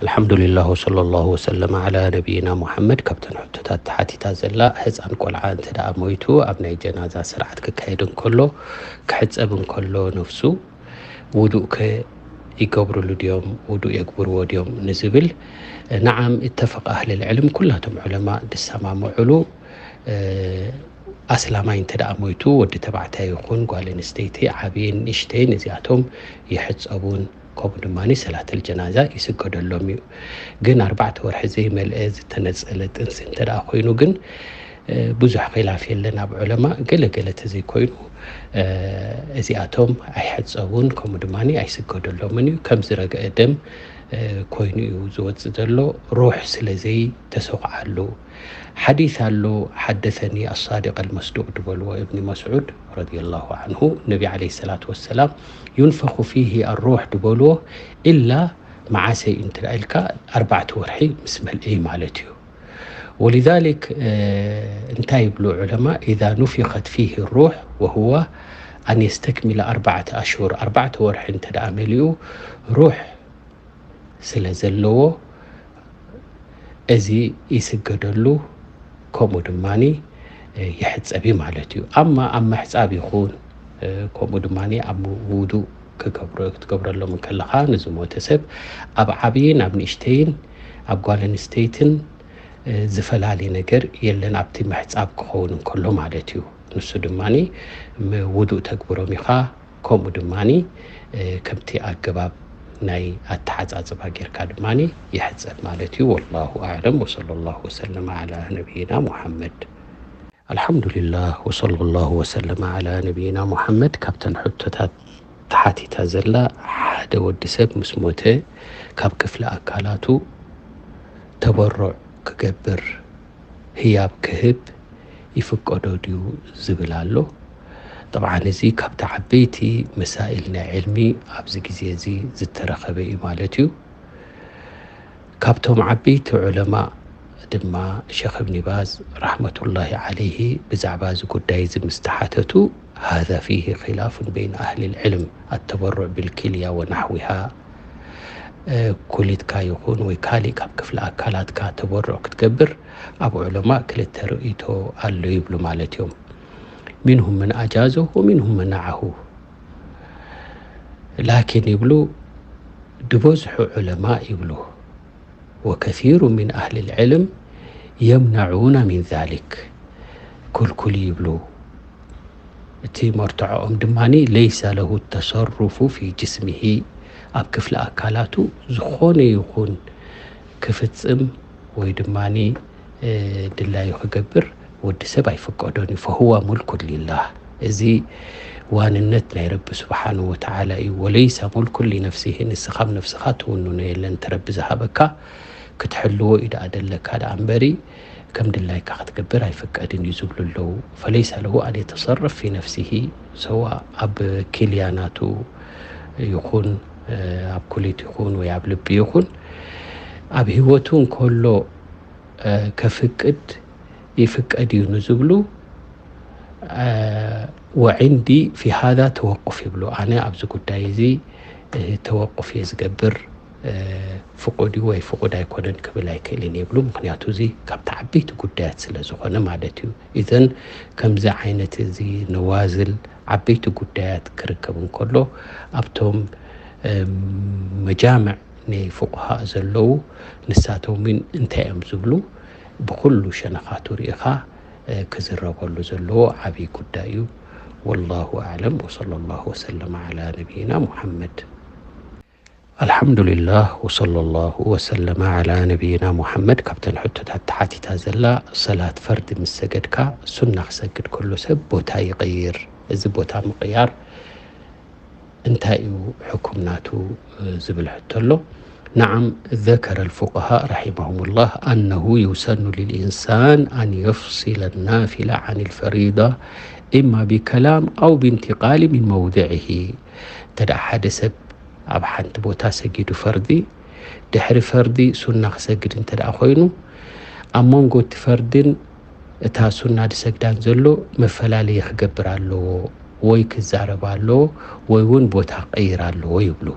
ኣልሓምዱሊላህ ወሰለላሁ ወሰለመ ዓላ ነቢይና ሙሓመድ። ካብተን ሕቶታት ተሓቲታ ዘላ፣ ህፃን ቆልዓ እንተ ደኣ ሞይቱ ኣብ ናይ ጀናዛ ስርዓት ክካየድ እንከሎ፣ ክሕፀብ እንከሎ ነፍሱ ውዱእ ከ ይገብርሉ ድዮም? ውዱእ የግብርዎ ድዮም ንዝብል፣ ነዓም፣ እተፈቀ ኣህለል ዕልም፣ ኩላቶም ዑለማ ዝሰማምዑሉ፣ ኣስላማይ እንተ ደኣ ሞይቱ፣ ወዲ ተባዕታይ ይኹን ጓል ኣንስተይቲ፣ ዓብይን ንእሽተይን፣ እዚኣቶም ይሕፀቡን ከምኡ ድማ ሰላተል ጀናዛ ይስገደሎም እዩ። ግን ኣርባዕተ ወርሒ ዘይመልአ ዝተነፀለ ጥንሲ እንተ ደኣ ኮይኑ ግን ብዙሕ ኺላፍ የለን ኣብ ዑለማ። ገለ ገለ ተዘይኮይኑ እዚኣቶም ኣይሕፀቡን፣ ከምኡ ድማ ኣይስገደሎምን እዩ። ከም ዝረግአ ደም ኮይኑ እዩ ዝወፅእ ዘሎ፣ ሩሕ ስለ ዘይተሰኹዓሉ። ሓዲስ ኣሎ፣ ሓደሰኒ ኣሳዲቅ ኣልመስዱቅ ዝበልዎ እብኒ መስዑድ ረዲየላሁ ዓንሁ፣ ነቢ ዓለይሂ ሰላቱ ወሰላም ዩንፈኹ ፊሂ ኣሩሕ ዝበልዎ ኢላ መዓሰይ እንተ ኢልካ ኣርባዕተ ወርሒ ምስ መልአ ማለት እዩ። ወሊዛሊክ እንታይ ይብሉ ዑለማ፣ ኢዛ ኑፊኸት ፊሂ ሩሕ ወሁወ ኣን የስተክሚለ ኣርባዕተ ኣሽሁር፣ ኣርባዕተ ወርሒ እንተ ደኣ መሊኡ ሩሕ ስለ ዘለዎ እዚ ይስገደሉ፣ ከምኡ ድማ ይሕፀብ እዩ ማለት እዩ። ኣማ ኣብ ምሕፃብ ይኹን ከምኡ ድማ ኣብ ውዱእ ክገብሮ ክትገብረሎም እንከለኻ ንዝሞተ ሰብ ኣብ ዓብይን ኣብ ንእሽተይን ኣብ ጓል ኣንስተይትን ዝፈላለየ ነገር የለን ኣብቲ ምሕፃብ ክኸውን እንከሎ ማለት እዩ። ንሱ ድማ ውዱእ ተግብሮም ኢኻ። ከምኡ ድማ ከምቲ ኣገባብ ናይ ኣተሓፃፅባ ጌርካ ድማ ይሕፀብ ማለት እዩ። ወላሁ ኣዕለም ወሰለላሁ ወሰለም ዓላ ነቢይና ሙሓመድ። ኣልሓምዱሊላህ ወሰለላሁ ወሰለም ዓላ ነቢይና ሙሓመድ። ካብተን ሕቶታት ተሓቲታ ዘላ፣ ሓደ ወዲ ሰብ ምስ ሞተ ካብ ክፍሊ ኣካላቱ ተበሩዕ ክገብር፣ ህያብ ክህብ ይፍቀዶ ድዩ ዝብል ኣሎ። ጠብዓን እዚ ካብቲ ዓበይቲ መሳኢል ናይ ዕልሚ ኣብዚ ግዜ እዚ ዝተረኸበ እዩ ማለት እዩ። ካብቶም ዓበይቲ ዑለማ ድማ ሸኽ እብኒ ባዝ ረሕመቱላሂ ዓለይሂ ብዛዕባ እዚ ጉዳይ እዚ ምስ ተሓተቱ፣ ሃዛ ፊሂ ኺላፉን በይን ኣህሊል ዕልም፣ ኣተበሩዕ ብልኪልያ ወናሕዊሃ፣ ኩሊትካ ይኹን ወይ ካሊእ ካብ ክፍሊ ኣካላትካ ተበሩዕ ክትገብር ኣብ ዑለማ ክልተ ርእይቶ ኣሎ ይብሉ ማለት እዮም። ሚንሁም መን ኣጃዘሁ ወሚንሁም መን ነዓሁ። ላኪን ይብሉ፣ ዝበዝሑ ዑለማ ይብሉ፣ ወከሲሩ ሚን ኣህሊል ዕልም የምነዑና ሚን ዛሊክ፣ ክልኩል ይብሉ። እቲ መርትዖኦም ድማ ለይሰ ለሁ ተሰሩፉ ፊ ጅስሚሂ፣ ኣብ ክፍሊ ኣካላቱ ዝኾነ ይኹን ክፍጽም ወይ ድማ ድላዩ ክገብር ወዲ ሰብ ኣይፍቀዶን እዩ። ፈሁዋ ሙልኩን ሊላህ፣ እዚ ዋንነት ናይ ረቢ ስብሓንሁ ወተዓላ እዩ። ወለይሰ ሙልኩን ሊነፍሲሂ፣ ንስኻ ኣብ ነፍስኻ ትውንኖ የለን፣ እቲ ረቢ ዝሃበካ ክትሕልዎ እዩ ደኣ ደለካ ደኣ እምበሪ ከም ድላይካ ክትገብር ኣይፍቀድን እዩ ዝብሉ ኣለዉ። ፈለይሰ ለሁ ኣን የተሰረፍ ፊ ነፍሲሂ፣ ሰዋ ኣብ ኪልያ ናቱ ይኹን ኣብ ኩሊት ይኹን ወይ ኣብ ልቢ ይኹን ኣብ ህይወቱ እንከሎ ከፍቅድ ይፍቀድ እዩ ንዝብሉ፣ ወዕንዲ ፊ ሃዛ ተወቁፍ ይብሉ። ኣነ ኣብዚ ጉዳይ እዚ ተወቁፍ እየ ዝገብር፣ ፍቁድ እዩ ወይ ፍቁድ ኣይኮነን ክብል ኣይክእልን ይብሉ። ምክንያቱ እዚ ካብቲ ዓበይቲ ጉዳያት ስለ ዝኾነ ማለት እዩ። ኢዘን ከምዚ ዓይነት እዚ ነዋዝል ዓበይቲ ጉዳያት ክርከብ እንከሎ ኣብቶም መጃምዕ ናይ ፉቅሃእ ዘለዉ ንሳቶም እውን እንታይ እዮም ዝብሉ ብኩሉ ሸነኻቱ ርኢኻ ክዝረበሉ ዘለዎ ዓብዪ ጉዳይ እዩ። ወላሁ ኣዕለም ወሰለ ላሁ ወሰለመ ዓላ ነቢይና ሙሓመድ። ኣልሓምዱሊላህ ወሰለ ላሁ ወሰለመ ዓላ ነቢይና ሙሓመድ። ካብተን ሕቶታት ተሓቲታ ዘላ ሰላት ፈርዲ ምስ ሰገድካ ሱና ክሰግድ ከሎ ሰብ ቦታ ይቕይር። እዚ ቦታ ምቕያር እንታይ እዩ ሕኩም ናቱ ዝብል ሕቶ ኣሎ። نعم، ذكر الفقهاء رحمهم الله أنه يسن للإنسان أن يفصل النافلة عن الفريضة إما بكلام أو بانتقال من موضعه. እንተ ደኣ ሓደ ሰብ ኣብ ሓንቲ ቦታ ሰጊዱ ፈርዲ፣ ድሕሪ ፈርዲ ሱና ክሰግድ እንተ ደኣ ኮይኑ፣ ኣብ መንጎ እቲ ፈርድን እታ ሱና ዝሰግዳን ዘሎ መፈላለዪ ክገብር ኣለዎ፣ ወይ ክዛረብ ኣለዎ፣ ወይ እውን ቦታ ክቕይር ኣለዎ ይብሉ።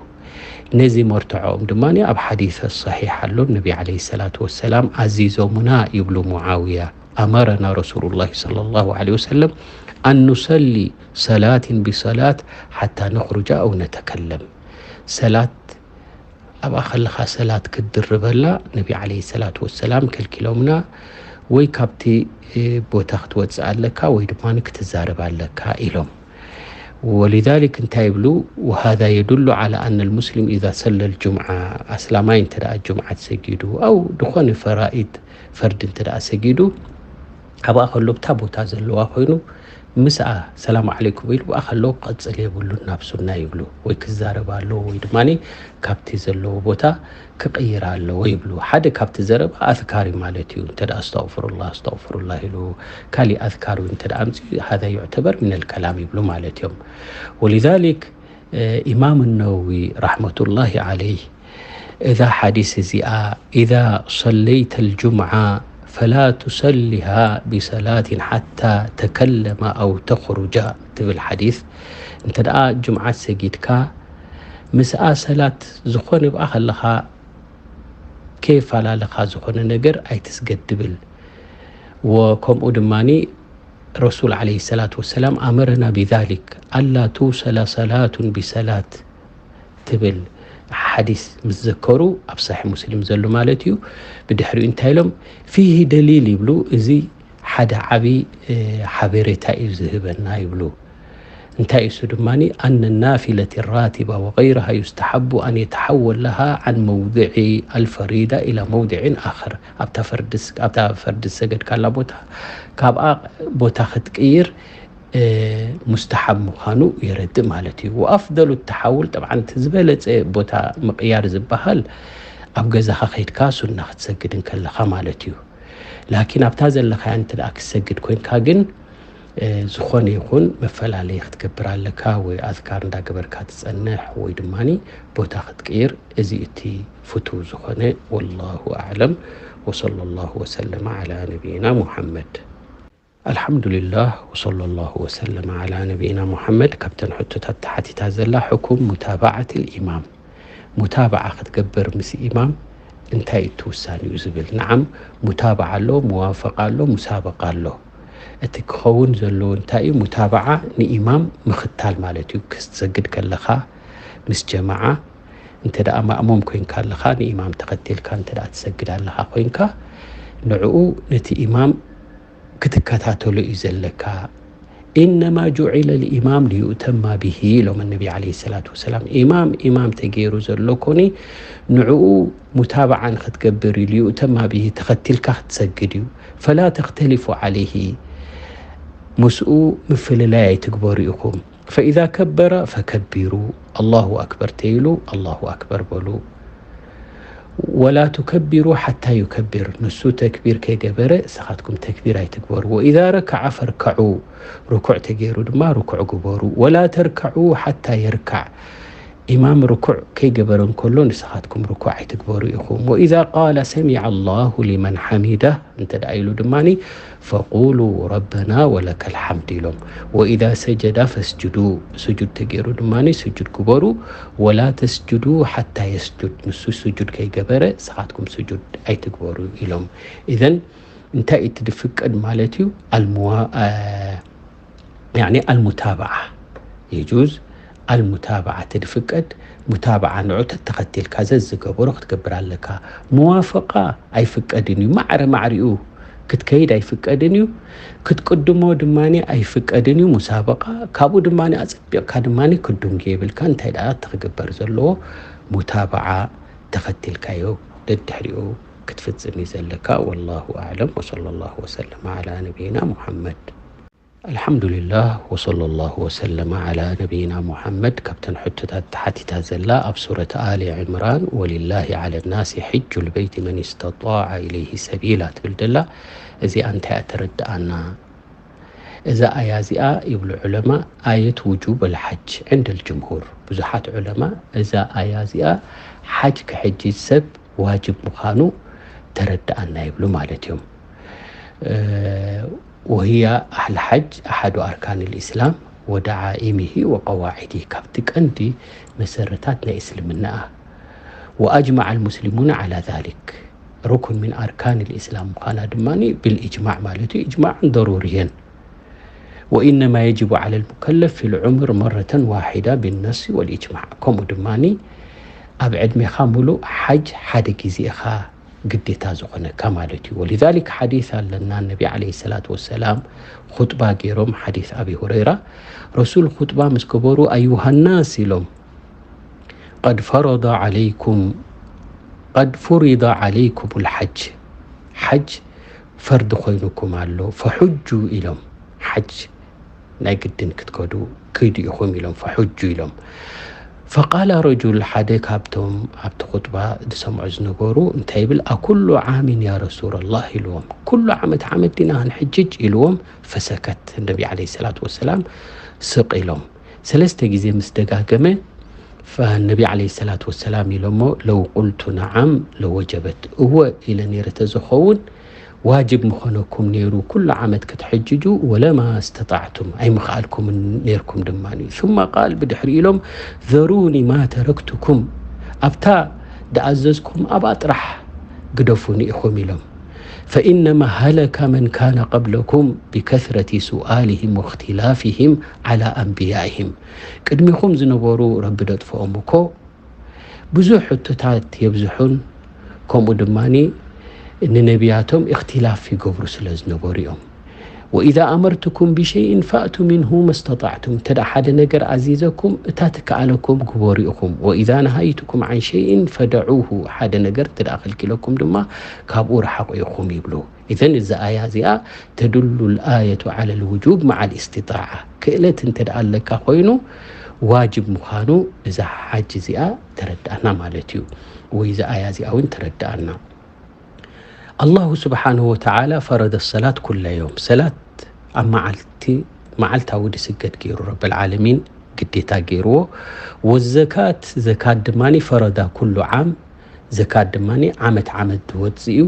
ነዚ መርትዖኦም ድማ ኣብ ሓዲስ ሰሒሕ ኣሎ። ነቢ ዓለይሂ ሰላቱ ወሰላም ኣዚዞሙና ይብሉ ሙዓውያ፣ ኣመረና ረሱሉላሂ ሰለላሁ ዓለይሂ ወሰለም ኣን ኑሰሊ ሰላትን ቢሰላት ሓታ ነኽሩጃ ኣው ነተከለም። ሰላት ኣብኣ ከለኻ ሰላት ክትድርበላ ነቢ ዓለይሂ ሰላቱ ወሰላም ከልኪሎምና፣ ወይ ካብቲ ቦታ ክትወፅእ ኣለካ ወይ ድማ ክትዛረብ ኣለካ ኢሎም። ولذلك እንታይ ይብሉ؟ وهذا يدل على أن المسلم إذا صلى الجمعة ኣስላማይ እንተ ደኣ ጅምዓት ሰጊዱ ኣው ዝኾነ ፈራኢድ ፈርድ እንተ ደኣ ሰጊዱ ኣብኣ ከሎ ብታ ቦታ ዘለዋ ኮይኑ ምስኣ ሰላም ዓለይኩም ኢሉ ብኣ ከሎ ክቐፅል የብሉን ናብ ሱና ይብሉ። ወይ ክዛረብ ኣለዎ ወይ ድማ ካብቲ ዘለዎ ቦታ ክቕይር ኣለዎ ይብሉ። ሓደ ካብቲ ዘረባ ኣዝካር እዩ ማለት እዩ። እንተ ደኣ ኣስተግፍሩላህ ኣስተግፍሩላህ ኢሉ ካሊእ ኣዝካር እውን እንተ ደኣ ኣምፅኡ هذا يعتبر من الكلام ይብሉ ማለት እዮም። ولذلك ኢማም ነወዊ ረሕመቱላሂ ዓለይህ እዛ ሓዲስ እዚኣ إذا صليت الجمعة فلا تصلها بصلاة حتى تكلم أو تخرج ትብል ሓዲስ እንተ ደኣ ጅምዓት ሰጊድካ ምስኣ ሰላት ዝኾነ ብኣ ከለኻ ከየፈላለኻ ዝኾነ ነገር ኣይትስገድ ትብል። ወከምኡ ድማ ረሱል ዓለይሂ ሰላቱ ወሰላም ኣመረና ቢዛሊክ ኣላ ቱሰለ ሰላቱን ቢሰላት ትብል ሓዲስ ምስ ዘከሩ ኣብ ሰሒሕ ሙስሊም ዘሎ ማለት እዩ። ብድሕሪኡ እንታይ ኢሎም ፊሂ ደሊል ይብሉ። እዚ ሓደ ዓብዪ ሓበሬታ እዩ ዝህበና ይብሉ። እንታይ እሱ ድማ ኣነ ናፊለት ራቲባ ወገይረሃ ዩስተሓቡ ኣን የተሓወል ለሃ ዓን መውድዒ ኣልፈሪዳ ኢላ መውድዒን ኣኸር። ኣብታ ፈርዲ ዝሰገድካላ ቦታ ካብኣ ቦታ ክትቅይር ሙስተሓብ ምዃኑ የረድእ ማለት እዩ። ወኣፍደሉ ተሓውል ጠብዓን እቲ ዝበለፀ ቦታ ምቕያር ዝበሃል ኣብ ገዛኻ ከይድካ ሱና ክትሰግድ እንከለኻ ማለት እዩ። ላኪን ኣብታ ዘለኻያ እንተ ደኣ ክትሰግድ ኮይንካ ግን ዝኾነ ይኹን መፈላለይ ክትገብር ኣለካ ወይ ኣዝካር እንዳገበርካ ትጸንሕ ወይ ድማ ቦታ ክትቅይር። እዚ እቲ ፍቱው ዝኾነ። ወላሁ ኣዕለም። ወሰለ ላሁ ወሰለመ ዓላ ነቢይና ሙሓመድ። ኣልሓምዱሊላህ ወሰለ ላሁ ወሰለመ ዓላ ነቢይና ሙሓመድ። ካብተን ሕቶታት ተሓቲታ ዘላ ሕኩም ሙታባዓት ልኢማም፣ ሙታባዓ ክትገብር ምስ ኢማም እንታይ እዩ እቲ ውሳኔኡ ዝብል። ንዓም ሙታባዓ ኣሎ፣ ሙዋፈቃ ኣሎ፣ ሙሳበቃ ኣሎ። እቲ ክኸውን ዘለዎ እንታይ እዩ? ሙታባዓ ንኢማም ምኽታል ማለት እዩ። ክትሰግድ ከለኻ ምስ ጀማዓ እንተ ደኣ ማእሙም ኮይንካ ኣለኻ፣ ንኢማም ተኸቲልካ እንተ ደኣ ትሰግድ ኣለኻ ኮይንካ ንዕኡ ነቲ ኢማም ክትከታተሎ እዩ ዘለካ። ኢነማ ጁዒለ ልኢማም ሊዩእተማ ብሂ ኢሎም ነቢ ዓለይሂ ሰላቱ ወሰላም። ኢማም ኢማም ተገይሩ ዘሎ ኮኒ ንዕኡ ሙታባዓ ንክትገብር እዩ። ሊዩእተማ ብሂ ተኸቲልካ ክትሰግድ እዩ። ፈላ ተክተሊፉ ዓለይሂ ምስኡ ምፍልላይ ኣይትግበሩ ኢኹም። ፈኢዛ ከበረ ፈከቢሩ ኣላሁ ኣክበር ተይሉ ኣላሁ ኣክበር በሉ። ወላ ቱከቢሩ ሓታ ዩከቢር፣ ንሱ ተክቢር ከይገበረ ንስኻትኩም ተክቢር ኣይትግበሩ። ወኢዛ ረከዐ ፈርከዑ፣ ርኩዕ ተገይሩ ድማ ርኩዕ ግበሩ። ወላ ተርከዑ ሓታ የርካዕ፣ ኢማም ርኩዕ ከይገበረ እንከሎ ንስኻትኩም ርኩዕ ኣይትግበሩ ኢኹም። ወኢዛ ቃለ ሰሚዐ ኣላሁ ሊመን ሓሚዳህ እንተ ደኣ ኢሉ ድማ ፈቁሉ ረበና ወለከል ሓምድ ኢሎም። ወኢዛ ሰጀዳ ፈስጅዱ፣ ስጁድ ተገይሩ ድማ ስጁድ ግበሩ። ወላ ተስጅዱ ሓታ የስጁድ፣ ንሱ ስጁድ ከይገበረ ንስኻትኩም ስጁድ ኣይትግበሩ ኢሎም። ኢዘን እንታይ እቲ ድፍቀድ ማለት እዩ? ኣልሙዋ-፣ አ-፣ ያኒ ኣልሙታባዓ የጁዝ። ኣልሙታባዓ እቲ ድፍቀድ ሙታባዓ ንዑ ተተኸቲልካ ዘዝገበሮ ክትገብር ኣለካ። ሙዋፈቃ ኣይፍቀድን እዩ። ማዕረ ማዕሪኡ ክትከይድ ኣይፍቀድን እዩ። ክትቅድሞ ድማ ኣይፍቀድን እዩ። ሙሳበቃ ካብኡ ድማ ኣጸቢቕካ ድማ ክዱንጊ የብልካ። እንታይ ደኣ እቲ ክግበር ዘለዎ ሙታባዓ ተኸቲልካዮ ደድሕሪኡ ክትፍጽም እዩ ዘለካ። ወላሁ ኣዕለም ወሰለ ላሁ ወሰለመ ዓላ ነቢይና ሙሓመድ። ኣልሓምዱሊላህ ወሰለ ላሁ ወሰለመ ዓላ ነቢይና ሙሓመድ። ካብተን ሕቶታት ተሓቲታ ዘላ ኣብ ሱረት ኣሊ ዕምራን ወሊላሂ ዓለ ናሲ ሕጁል በይቲ መን ስተጣዐ ኢለይሂ ሰቢላ ትብል ዘላ እዚኣ እንታይ እያ ተረድኣና? እዛ ኣያ እዚኣ ይብሉ ዑለማ ኣየት ውጁብ ኣልሓጅ ዕንደል ጅምሁር። ብዙሓት ዑለማ እዛ ኣያ እዚኣ ሓጅ ክሕጅ ሰብ ዋጅብ ምዃኑ ተረድኣና ይብሉ ማለት እዮም። እ፣ ወህያ ኣህል ሓጅ ኣሓዱ ኣርካን ልእስላም ወደዓኢሚሂ ወቀዋዒዲ፣ ካብቲ ቀንዲ መሰረታት ናይ እስልምና እያ። وأجمع المسلمون على ذلك. ركن من أركان الإسلام ምዃና ድማ بالإجماع ማለት እዩ። إجماع ضروري እየን. وإنما يجب على المكلف في العمر مرة واحدة بالنص والإجماع። ከምኡ ድማ ኣብ ዕድሜኻ ሙሉእ ሓጅ ሓደ ግዜ ኢኻ ግዴታ ዝኾነካ ማለት እዩ። ولذلك ሓዲስ ኣለና፣ ነቢ ዓለይሂ ሰላቱ ወሰላም ኹጥባ ገይሮም፣ ሓዲስ ኣቢ ሁረይራ፣ ረሱል ኹጥባ ምስ ገበሩ፣ أيها الناس ኢሎም፣ قد فرض عليكم قد فرض عليكم الحج ሓጅ ፈርዲ ኮይኑኩም ኣሎ፣ فحجوا ኢሎም፣ ሓጅ ናይ ግድን ክትከዱ ክይዱ ኢኹም ኢሎም፣ فحجوا ኢሎም። فقال رجل ሓደ ካብቶም ኣብቲ ኹጥባ ዝሰምዑ ዝነበሩ እንታይ ይብል፣ أكل عام يا رسول الله ኢልዎም። ኩሉ ዓመት ዓመት ዲና ክንሕጅጅ ኢልዎም። فسكت ነቢ ዓለይሂ ሰላቱ ወሰላም ስቕ ኢሎም። ሰለስተ ግዜ ምስ ደጋገመ ነቢ ዓለይሂ ሰላቱ ወሰላም ኢሎሞ፣ ለው ቁልቱ ነዓም ለወጀበት፣ እወ ኢለ ነይረ ተዝኸውን ዋጅብ ምኾነኩም ነይሩ ኩሉ ዓመት ክትሕጅጁ፣ ወለማ እስተጣዕቱም፣ ኣይምኽኣልኩምን ነይርኩም ድማ እዩ። ثم قال ብድሕሪ ኢሎም፣ ዘሩኒ ማ ተረክቱኩም፣ ኣብታ ደኣዘዝኩም ኣብኣ ጥራሕ ግደፉኒ ኢኹም ኢሎም። فإنما هلك من كان قبلكم بكثرة سؤالهم واختلافهم على أنبيائهم ቅድሚኹም ዝነበሩ ረቢ ደጥፍኦም እኮ ብዙሕ ሕቶታት የብዝሑን ከምኡ ድማ ንነቢያቶም እክትላፍ ይገብሩ ስለ ዝነበሩ እዮም። وإذا أمرتكم بشيء فأتوا منه ما استطعتم እንተ ሓደ ነገር ኣዚዘኩም እታ ትከኣለኩም ግበሩ ኢኹም። وإذا نهيتكم عن شيء فدعوه ሓደ ነገር እንተ ከልኪለኩም ድማ ካብኡ ረሓቑ ኢኹም ይብሉ። إذن እዛ ኣያ እዚኣ تدل الآية على الوجوب مع الاستطاعة ክእለት እንተ ኣለካ ኮይኑ ዋጅብ ምዃኑ እዛ ሓጅ እዚኣ ተረድኣና ማለት እዩ። ወይ እዛ ኣያ እዚኣ እውን ተረድኣና። ኣላሁ ስብሓንሁ ወተዓላ ፈረደ ሰላት ኩለ ዮም ሰላት ኣብ መዓልቲ መዓልታዊ ድስገድ ገይሩ ረብል ዓለሚን ግዴታ ገይርዎ። ወዘካት ዘካት ድማ ፈረዳ ኩሉ ዓም ዘካት ድማ ዓመት ዓመት ዝወፅእ እዩ።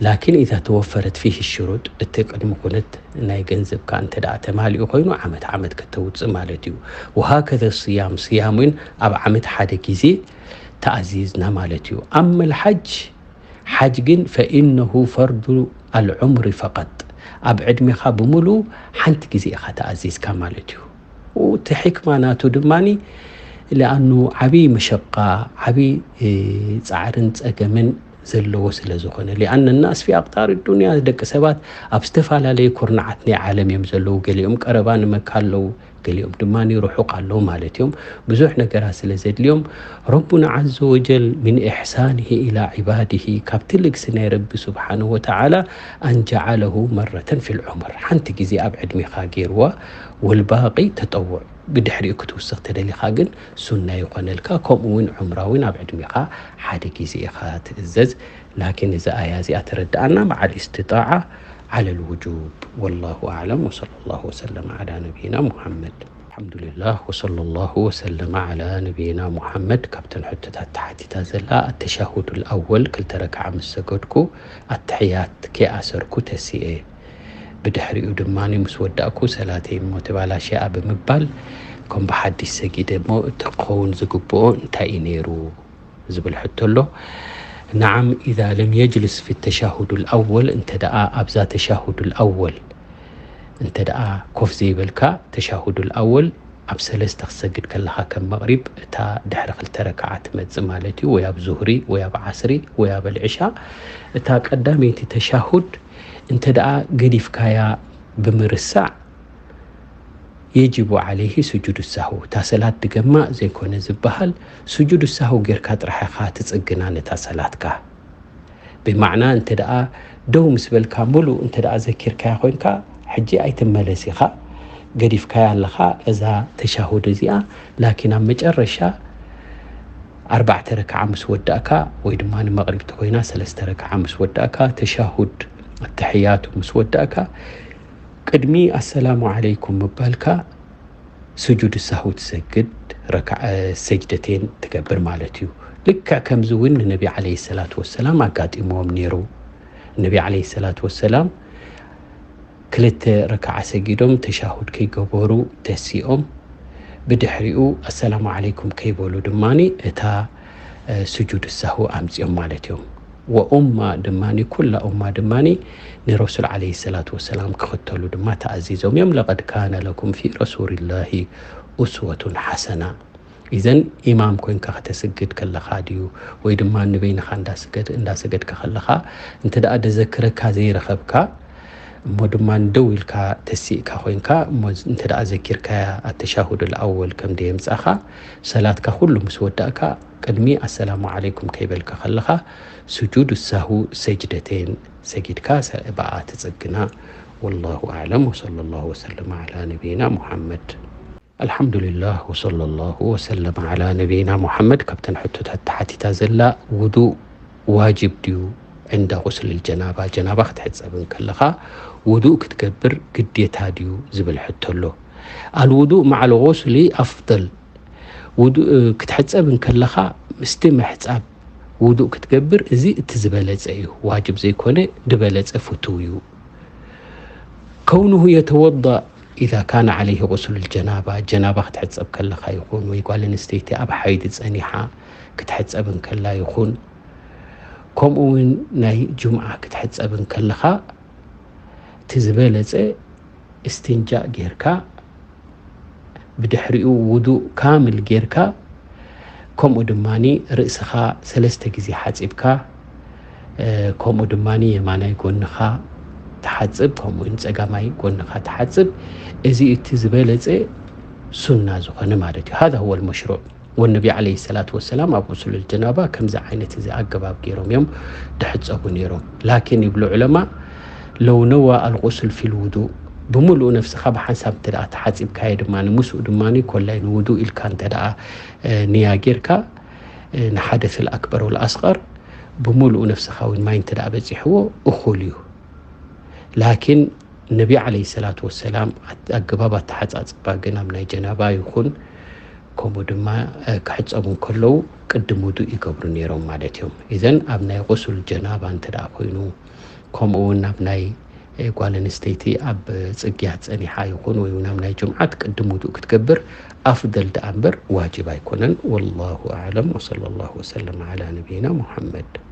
ላኪን ኢዛ ተወፈረት ፊህ ሽሩጥ እቲ ቅድሚ ኩነት ናይ ገንዘብካ እንተ ደኣ ተማሊኡ ኮይኑ ዓመት ዓመት ከተውፅእ ማለት እዩ። ወሃከዘ ስያም ስያም እውን ኣብ ዓመት ሓደ ግዜ ተኣዚዝና ማለት እዩ። ኣመል ሓጅ ሓጅ ግን ፈኢነሁ ፈርዱ ኣልዑምሪ ፈቐጥ ኣብ ዕድሜኻ ብምሉ ሓንቲ ግዜ ኢኻ ተኣዚዝካ ማለት እዩ። እቲ ሕክማ ናቱ ድማ ሊኣኑ ዓብዪ መሸቃ ዓብዪ ፃዕርን ፀገምን ዘለዎ ስለ ዝኾነ ሊኣነ ናስ ፊ ኣቅጣር ዱንያ ደቂ ሰባት ኣብ ዝተፈላለዩ ኩርናዓት ናይ ዓለም እዮም ዘለዉ። ገሊኦም ቀረባ ንመካ ኣለዉ። ገሊኦም ድማ ርሑቕ ኣለዉ ማለት እዮም። ብዙሕ ነገራት ስለ ዘድልዮም ረቡና ዓዘ ወጀል ምን ኢሕሳንሂ ኢላ ዒባድሂ ካብቲ ልግሲ ናይ ረቢ ስብሓንሁ ወተዓላ ኣን ጀዓለሁ መረተን ፊል ዑምር ሓንቲ ግዜ ኣብ ዕድሜኻ ገይርዋ ወልባቂ ተጠውዕ ብድሕሪኡ ክትውስኽ ተደሊኻ ግን ሱና ይኾነልካ። ከምኡ እውን ዑምራ እውን ኣብ ዕድሜኻ ሓደ ግዜ ኢኻ ትእዘዝ። ላኪን እዚ ኣያ እዚኣ ተረድኣና መዓል እስትጣዓ ዓለል ውጁብ። ወላሁ ኣዕለም ወሰለ ላሁ ወሰለመ ዓላ ነቢይና ሙሓመድ። ኣልሓምዱሊላህ ወሰለ ላሁ ወሰለመ ዓላ ነቢይና ሙሓመድ። ካብተን ሕቶታት ተሓቲታ ዘላ ኣተሻሁዱል ኣወል ክልተ ረክዓ ምስ ሰገድኩ ኣተሕያት ከይኣሰርኩ ተሲኤ ብድሕሪኡ ድማ ምስ ወዳእኩ ሰላተይ እሞ ተባላሽያ ብምባል ከም ብሓዲስ ሰጊደ እሞ እቲ ክኸውን ዝግብኦ እንታይ እዩ ነይሩ? ዝብል ሕቶ ኣሎ። ነዓም ኢዛ ለም የጅልስ ፊ ተሻሁዱል ኣወል እንተ ደኣ ኣብዛ ተሻሁዱል ኣወል እንተ ደኣ ኮፍ ዘይበልካ ተሻሁዱል ኣወል ኣብ ሰለስተ ክሰግድ ከለኻ ከም መቕሪብ እታ ድሕሪ ክልተ ረክዓ ትመጽእ ማለት እዩ ወይ ኣብ ዙህሪ ወይ ኣብ ዓስሪ ወይ ኣብ ኣልዕሻ እታ ቀዳመይቲ ተሻሁድ እንተ ደኣ ገዲፍካያ ብምርሳዕ የጅቡ ዓለይሂ ስጁዱ ሳሁ እታ ሰላት ድገማ ዘይኮነ ዝበሃል ስጁዱ ሳሁ ጌርካ ጥራሕ ኢኻ ትጽግና ነታ ሰላትካ። ብማዕና እንተ ደኣ ደው ምስ በልካ ሙሉእ እንተ ደኣ ዘኪርካያ ኮይንካ ሕጂ ኣይትመለስ ኢኻ ገዲፍካያ ኣለኻ እዛ ተሻሁድ እዚኣ። ላኪን ኣብ መጨረሻ ኣርባዕተ ረክዓ ምስ ወዳእካ ወይ ድማ ንመቕሪብ ተኾይና ሰለስተ ረክዓ ምስ ወዳእካ ተሻሁድ ኣተሕያቱ ምስ ወዳእካ ቅድሚ ኣሰላሙ ዓለይኩም ምባልካ ስጁድ ሳሁ ትሰግድ ረክዓ ሰጅደቴን ትገብር ማለት እዩ። ልክዕ ከምዚ እውን ንነቢ ዓለይሂ ሰላቱ ወሰላም ኣጋጢምዎም ነይሩ። ነቢ ዓለይሂ ሰላቱ ወሰላም ክልተ ረክዓ ሰጊዶም ተሻሁድ ከይገበሩ ተሲኦም ብድሕሪኡ ኣሰላሙ ዓለይኩም ከይበሉ ድማ እታ ስጁድ ሳሁ ኣምፅኦም ማለት እዮም። ወኡማ ድማ ኩላ ኡማ ድማ ንረሱል ዓለይሂ ሰላቱ ወሰላም ክኽተሉ ድማ ተኣዚዞም እዮም። ለቀድ ካነ ለኩም ፊ ረሱሊላሂ ኡስወቱን ሓሰና። ኢዘን ኢማም ኮይንካ ከተስግድ ከለኻ ድዩ ወይ ድማ ንበይንኻ እንዳሰገድካ ከለኻ እንተ ደኣ ደዘክረካ ዘይረኸብካ እሞ ድማ ደው ኢልካ ተሲእካ ኮይንካ እሞ እንተ ደኣ ዘኪርካያ ኣተሻሁድ ኣወል ከም ደየምጻኻ ሰላትካ ኩሉ ምስ ወዳእካ ቅድሚ ኣሰላሙ ዓለይኩም ከይበልካ ከለኻ ስጁድ ሳሁ ሰጅደተይን ሰጊድካ ብኣ ትጽግና። ወላሁ ኣዕለም ወሰለ ላሁ ወሰለም ዓላ ነቢይና ሙሓመድ። ኣልሓምዱሊላህ ወሰለ ላሁ ወሰለም ዓላ ነቢይና ሙሓመድ። ካብተን ሕቶታት ተሓቲታ ዘላ ውዱእ ዋጅብ ድዩ ዕንደ ቁስል ጀናባ? ጀናባ ክትሕጸብ እንከለኻ ውዱእ ክትገብር ግዴታ ድዩ ዝብል ሕቶ ኣሎ። ኣልውዱእ መዓል ቁስሊ ኣፍደል። ውዱእ ክትሕጸብ እንከለኻ ምስቲ ምሕጻብ ውዱእ ክትገብር እዚ እቲ ዝበለጸ እዩ። ዋጅብ ዘይኮነ ዝበለጸ ፍቱው እዩ። ከውኑሁ የተወዳእ ኢዛ ካነ ዓለይሂ ቁስሉል ጀናባ፣ ጀናባ ክትሕጸብ ከለኻ ይኹን ወይ ጓል ኣንስተይቲ ኣብ ሓይዲ ጸኒሓ ክትሕጸብ እንከላ ይኹን ከምኡ እውን ናይ ጁምዓ ክትሕጸብ እንከለኻ እቲ ዝበለጸ እስትንጃእ ጌርካ ብድሕሪኡ ውዱእ ካምል ጌርካ ከምኡ ድማ ርእስኻ ሰለስተ ግዜ ሓጺብካ ከምኡ ድማ የማናይ ጎንኻ ትሓጽብ ከምኡ እውን ጸጋማይ ጎንኻ ትሓጽብ። እዚ እቲ ዝበለጸ ሱና ዝኾነ ማለት እዩ። هذا هو المشروع. ወነቢ ዓለይሂ ሰላቱ ወሰላም ኣብ غسل الجنابة ከምዚ ዓይነት እዚ ኣገባብ ገይሮም እዮም ድሕጸቡ ነይሮም። ላኪን ይብሉ ዑለማ ለው ነዋ ኣልغسل في الوضوء ብምሉእ ነፍስኻ ብሓንሳብ እንተ ደኣ ተሓጺብካዮ ድማ ንምስኡ ድማ ኮላይ ንውዱእ ኢልካ እንተ ደኣ ንያ ጌርካ ንሓደስ ኣልኣክበር ወልኣስቀር ብምሉእ ነፍስኻ እውን ማይ እንተ ደኣ በጺሕዎ እኹል እዩ። ላኪን ነቢ ዓለይሂ ሰላቱ ወሰላም ኣገባብ ኣተሓጻጽባ ግን ኣብ ናይ ጀናባ ይኹን ከምኡ ድማ ክሕጸቡ እንከለዉ ቅድም ውዱእ ይገብሩ ነይሮም ማለት እዮም። ኢዘን ኣብ ናይ غسل الجنابة እንተ ደኣ ኮይኑ ከምኡ እውን ኣብ ናይ ጓል ኣንስተይቲ ኣብ ጽግያት ጸኒሓ ይኹን ወይ እውን ኣብ ናይ ጅምዓት ቅድም ውዱእ ክትገብር ኣፍደል ደኣ እምበር ዋጅብ ኣይኮነን። ወላሁ ኣዕለም ወሰለ ላሁ ወሰለም ዓላ ነቢይና ሙሓመድ።